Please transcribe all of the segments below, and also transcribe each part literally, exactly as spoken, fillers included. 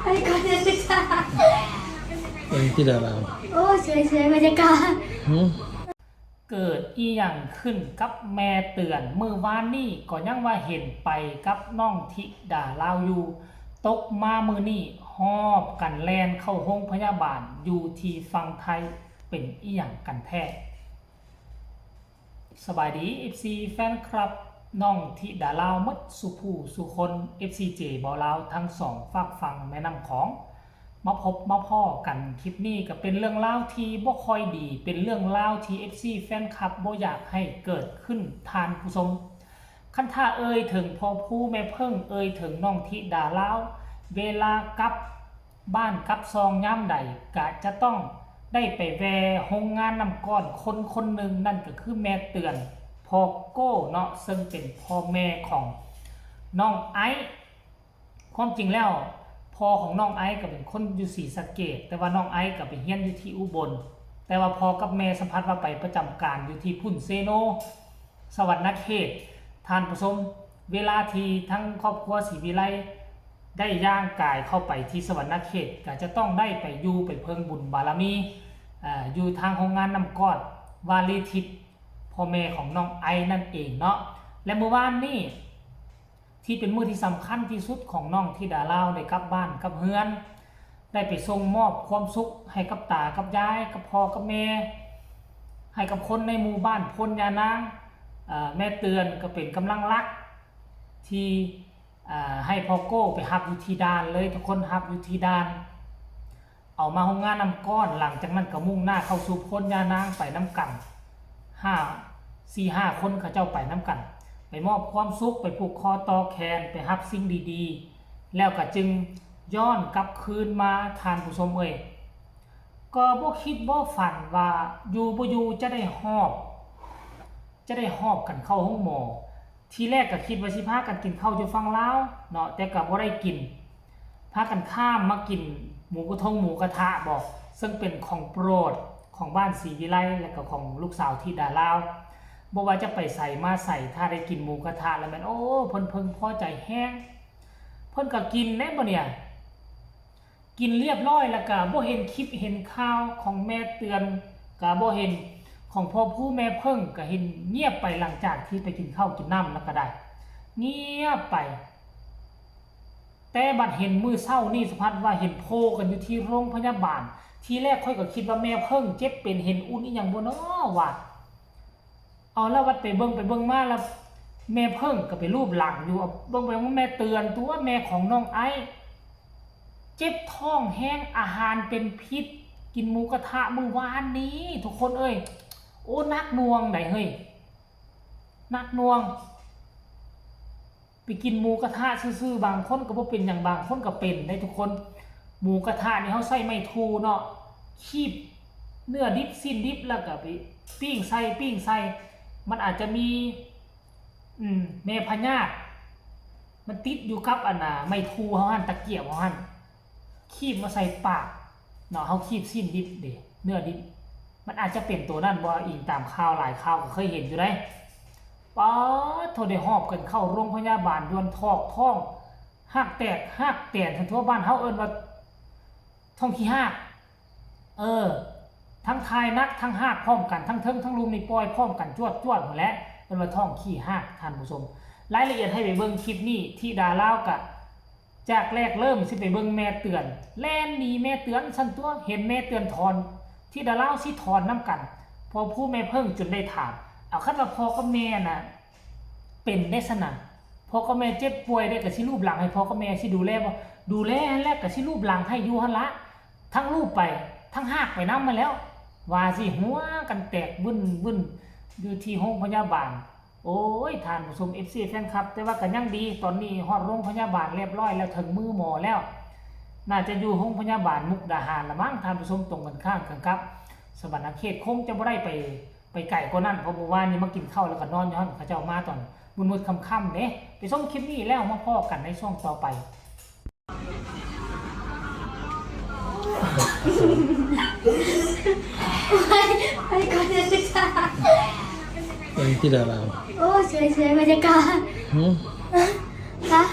ไปก่อนเลยจ้า เองที่ดารา โอ้สวยๆบรรยากาศ หืม เกิดอีหยังขึ้นกับแม่เตือน มื้อวานนี้ก็ยังว่าเห็นไปกับน้องธิดาลาวอยู่ ตกมามื้อนี้หอบกันแล่นเข้าโรงพยาบาลอยู่ที่ฝั่งไทย เป็นอีหยังกันแท้ สบายดี เอฟซี แฟนคลับ น้องธิดาลาวหมดสู่ผู้สู่คน เอฟซี เจ บ่าวลาวทั้งสองฟากฝั่งแม่น้ำของ มาพบมาพ้อกันคลิปนี้ก็เป็นเรื่องราวที่บ่ค่อยดี เป็นเรื่องราวที่ เอฟซี แฟนคลับบ่อยากให้เกิดขึ้นท่านผู้ชม คันถ้าเอ่ยถึงพ่อผู้แม่เพิ่ง เอ่ยถึงน้องธิดาลาว เวลากลับบ้านกลับซองยามใด ก็จะต้องได้ไปแวะโรงงานน้ำก้อนคนคนหนึ่ง นั่นก็คือแม่เตือน พ่อโก้เนาะ ซึ่งเป็นพ่อแม่ของน้องไอซ์ ความจริงแล้ว พ่อของน้องไอซ์ก็เป็นคนอยู่ศรีสะเกษ แต่ว่าน้องไอซ์ก็ไปเรียนอยู่ที่อุบล แต่ว่าพ่อกับแม่สัมผัสว่าไปประจำการอยู่ที่พุ้นเซโน สะหวันนะเขต ท่านผู้ชม เวลาที่ทั้งครอบครัวศรีวิไลได้ย่างกายเข้าไปที่สะหวันนะเขต ก็จะต้องได้ไปอยู่ไปเพิ่งบุญบารมี อ่า อยู่ทางโรงงานน้ำก้อน วาลีทิพย์ พ่อแม่ของน้องไอซ์นั่นเองเนาะ และเมื่อวานนี้ ที่เป็นมื้อที่สำคัญที่สุดของน้องธิดาลาว ได้กลับบ้านกลับเฮือน ได้ไปส่งมอบความสุขให้กับตากับยาย กับพ่อกับแม่ ให้กับคนในหมู่บ้านโพนยานาง เอ่อ แม่เตือนก็เป็นกำลังหลัก ที่ เอ่อ ให้พ่อโก้ไปรับอยู่ที่ด่านเลย ทุกคนรับอยู่ที่ด่าน เอามาโรงงานน้ำก้อน หลังจากนั้นก็มุ่งหน้าเข้าสู่โพนยานางไปนำกัน ห้า สี่ห้าคนเขาเจ้าไปนำกัน ไปมอบความสุข ไปผูกคอต่อแขน ไปรับสิ่งดีๆ แล้วก็จึงย้อนกลับคืนมา ท่านผู้ชมเอ่ย ก็บ่คิดบ่ฝันว่าอยู่บ่อยู่จะได้หอบ จะได้หอบกันเข้าโรงหมอ ทีแรกก็คิดว่าสิพากันกินข้าวอยู่ฝั่งลาวเนาะ แต่ก็บ่ได้กิน พากันข้ามมากินหมูกระทงหมูกระทะบอก ซึ่งเป็นของโปรดของบ้านศรีวิไล และก็ของลูกสาวธิดาลาว บ่ว่าจะไปใสมาใส ถ้าได้กินหมูกระทะแล้วแม่น โอ้ เพิ่นเพิ่งพอใจแฮง เพิ่นก็กินแน่บ่เนี่ย กินเรียบร้อยแล้วก็บ่เห็นคลิปเห็นข่าวของแม่เตือน ก็บ่เห็นของพ่อผู้แม่เพิ่ง ก็เห็นเงียบไปหลังจากที่ไปกินข้าวกินน้ำแล้วก็ได้ เงียบไป แต่บัดเห็นมื้อเช้านี่สัมผัสว่าเห็นโพกันอยู่ที่โรงพยาบาล ทีแรกข้อยก็คิดว่าแม่เพิ่งเจ็บเป็นเห็นอุ่นอีหยังบ่น้อวะ เอาแล้วบัดไปเบิ่งไปเบิ่งมาแล้ว แม่เพิ่งก็ไปลูบหลังอยู่เอาเบิ่งไปเบิ่งมาแม่เตือนตัวแม่ของน้องไอซ์ เจ็บท้องแฮงอาหารเป็นพิษ กินหมูกระทะมื้อวานนี้ ทุกคนเอ้ย โอ้ หนักหน่วงไดเฮ้ย หนักหน่วง ไปกินหมูกระทะซื่อๆ บางคนก็บ่เป็นหยัง บางคนก็เป็นได้ทุกคน หมูกระทะนี่เขาใส่ไม้ทูเนาะ คีบเนื้อดิบชิ้นดิบแล้วก็ไปปิ้งใส่ปิ้งใส่ มันอาจจะมี อืม แม่พญาติ มันติดอยู่กับอันน่ะไม้ทูเฮาหั่น ตะเกียบเฮาหั่น คีบมาใส่ปากเนาะ เฮาคีบชิ้นดิบเด้ เนื้อดิบ มันอาจจะเป็นตัวนั้นบ่ อิงตามข่าวหลายข่าวก็เคยเห็นอยู่เด้ ป๊าดโท ได้หอบกันเข้าโรงพยาบาลด่วน ทอกท้อง หักแตกหักแตน ทั่วบ้านเฮาเอิ้นว่าท้องขี้หัก เออ ทั้งทายหนักทั้งหักพร้อมกัน ทั้งเทิงทั้งลุ่มนี่ปล่อยพร้อมกันจวดจวดหมดแหละ เอิ้นว่าท้องขี้หัก ท่านผู้ชม รายละเอียดให้ไปเบิ่งคลิปนี้ ธิดาลาวกะ จากแรกเริ่มสิไปเบิ่งแม่เตือน แล่นหนีแม่เตือนซั่นตัว เห็นแม่เตือนถอน ธิดาลาวสิถอนนำกัน พ่อผู้แม่เพิ่งจนได้ถาม เอาคันว่าพ่อกับแม่น่ะ เป็นได้ซั่นน่ะ พ่อกับแม่เจ็บป่วยได้ก็สิลูบหลังให้พ่อกับแม่สิดูแลบ่ ดูแลหั่นแหละก็สิลูบหลังให้อยู่หั่นละ ทั้งลูบไป ทั้งหักไปนำมาแล้ว ว่าสิหัวกันแตกวึ่นวึ่นอยู่ที่โรงพยาบาล โอ้ย ท่านผู้ชม เอฟซี แฟนคลับ แต่ว่าก็ยังดี ตอนนี้ฮอดโรงพยาบาลเรียบร้อยแล้ว ถึงมือหมอแล้ว น่าจะอยู่โรงพยาบาลมุกดาหารละมั้ง ท่านผู้ชม ตรงกันข้ามกันครับ สะหวันนะเขต คงจะบ่ได้ไป ไปไกลกว่านั้น เพราะเมื่อวานนี้มากินข้าวแล้วก็นอนอยู่หั่น เขาเจ้ามาตอนมืดๆค่ำๆเด้ ไปชมคลิปนี้แล้วมาพ้อกันในช่วงต่อไป ไปก่อนเลยจ้า เองที่ดารา โอ้สวยๆบรรยากาศ หืม คะ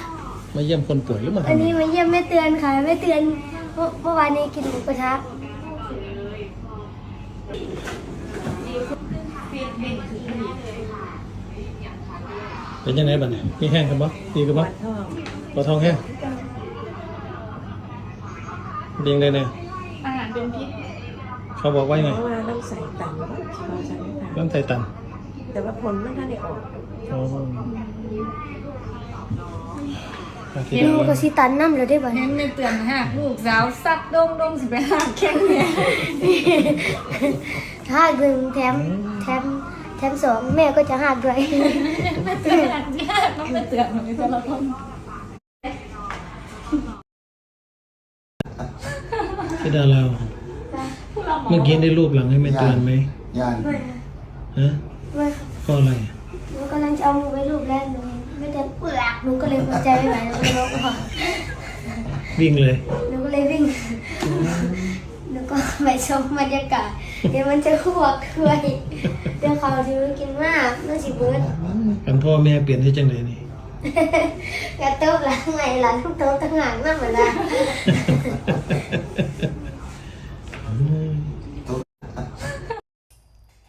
มาเยี่ยมคนป่วยหรือมาทำไม อันนี้มาเยี่ยมแม่เตือนค่ะ แม่เตือนเมื่อเมื่อวานนี้กินหมูกระทะ เป็นยังไงบ้างเนี่ย มีแห้งกันบ่ ดีกันบ่ ปวดท้อง ปวดท้องแห้ง เรียงได้เนี่ย อาหารเป็นพิษ เขาบอกว่าไง เพราะว่าลำไส้ตัน ลำไส้ตัน แต่ว่าผลมันทันได้ออก อ๋อ อาทิตย์ ลูกก็สิตันน้ำแล้วได้บ่ เห็นแม่เตือนหากลูกสาวสักโด่งๆ สิไปหากแข้งเนี่ย หากหนึ่งแถม อืม แถม แถมสอง แม่ก็จะหากด้วย แม่เตือนหากยาก ต้องแม่เตือนมันมีแต่ละคน พี่ดารา เมื่อกี้ได้ลูบหลังให้แม่เตือนไหม ย่าน ฮะ ไม่ค่ะ เพราะอะไร หนูกำลังจะเอามือไปลูบแล้ว หนูไม่เตือนเปือก หนูก็เลยอดใจไม่ไหว หนูก็เลยร้องออก วิ่งเลย หนูก็เลยวิ่ง หนูก็ไปชมบรรยากาศ เดี๋ยวมันจะอ้วกด้วย เดี๋ยวเขาจะกินมาก มันสิเบิด อันพ่อแม่เปลี่ยนที่จังไดนี่ กระตบหลังใหม่ล่ะ ลูกโตต่างหากนั่นหมดละ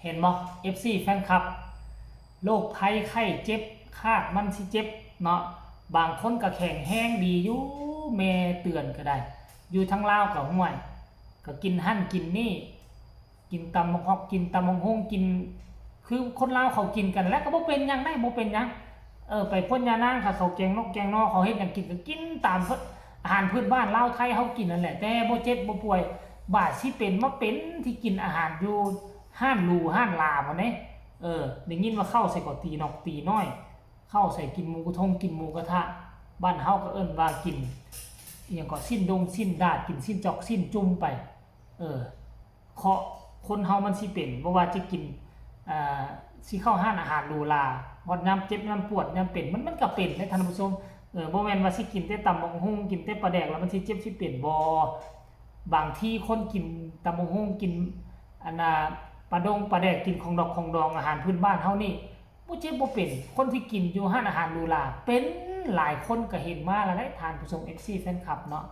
เห็นบ่ เอฟซี แฟนคลับ โรคภัยไข้เจ็บ คาดมันสิเจ็บเนาะ บางคนก็แข็งแฮงดีอยู่ แม่เตือนก็ได้ อยู่ทางลาวก็ห้วย ก็กินหั่นกินนี่ กินตำบักฮอก กินตำบักฮุ่ง กิน คือคนลาวเขากินกัน แล้วก็บ่เป็นหยังได้ บ่เป็นหยัง เออ ไปพ่นยานาง ค่ะ เขาแกงนกแกงหน่อ เขาเฮ็ดหยังกินก็กินตามอาหารพื้นบ้านลาวไทยเฮากินนั่นแหละ แต่บ่เจ็บบ่ป่วย บาดสิเป็นมาเป็นที่กินอาหารอยู่ห้านหรูห้านลาบ่เด้ เออ ได้ยินว่าเข้าใส่ก็ตีนกตีน้อย เข้าใส่กินหมูกระทงกินหมูกระทะ บ้านเฮาก็เอิ้นว่ากิน อิหยังก็ซี้นดงซี้นดาด กินซี้นจอกซี้นจุ่มไป เออ เคราะห์คนเฮามันสิเป็น บ่ว่าจะกิน อ่า สิเข้าร้านอาหารหรูหรา ฮอดยามเจ็บยามปวดยามเป็น มัน มันก็เป็นเด้ท่านผู้ชม เออ บ่แม่นว่าสิกินแต่ตำบักหุ่ง กินแต่ปลาแดกแล้วมันสิเจ็บสิเป็น บ่ บางทีคนกินตำบักหุ่ง กิน อันน่ะ ปลาดงปลาแดก กินของดอกของดอง อาหารพื้นบ้านเฮานี่ บ่เจ็บบ่เป็น คนที่กินอยู่ร้านอาหารหรูหรา เป็นหลายคนก็เห็นมาแล้วเด้ ท่านผู้ชม เอฟซี แฟนคลับเนาะ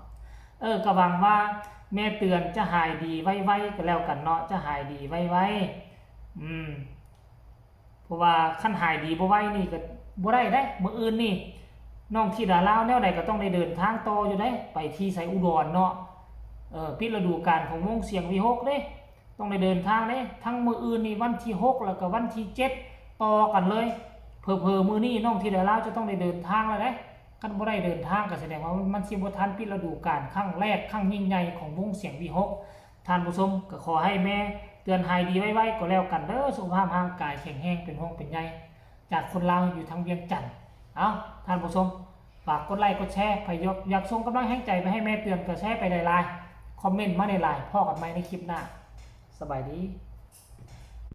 เออ ก็หวังว่าแม่เตือนจะหายดีไวๆ ก็แล้วกันเนาะ จะหายดีไวๆ อืม เพราะว่าคันหายดีบ่ไวนี่ก็บ่ได้เด้ มื้ออื่นนี่ น้องธิดาลาวแนวใดก็ต้องได้เดินทางต่ออยู่เด้ ไปที่ไสอุดรเนาะ เออ ปิดฤดูกาลของวงเสียงวิหคเด้ ต้องได้เดินทางเด้ ทั้งมื้ออื่นนี่วันที่หก แล้วก็วันที่เจ็ด ต่อกันเลย เผลอๆ มื้อนี้น้องธิดาลาวจะต้องได้เดินทางแล้วเด้ คันบ่ได้เดินทางก็แสดงว่ามันสิบ่ทันปิดฤดูกาลครั้งแรกครั้งยิ่งใหญ่ของวงเสียงวิหค ท่านผู้ชมก็ขอให้แม่เตือนหายดีไวๆ ก็แล้วกันเด้อ สุขภาพร่างกายแข็งแรง เป็นห่วงเป็นใยจากคนลาวอยู่ทางเวียงจันทน์ เอ้า ท่านผู้ชม ฝากกดไลค์กดแชร์ ไผอยาก อยากส่งกำลังแฮงใจไปให้แม่เตือนก็แชร์ไปหลายๆ คอมเมนต์มาหลายๆ พ้อกันใหม่ในคลิปหน้า สบายดี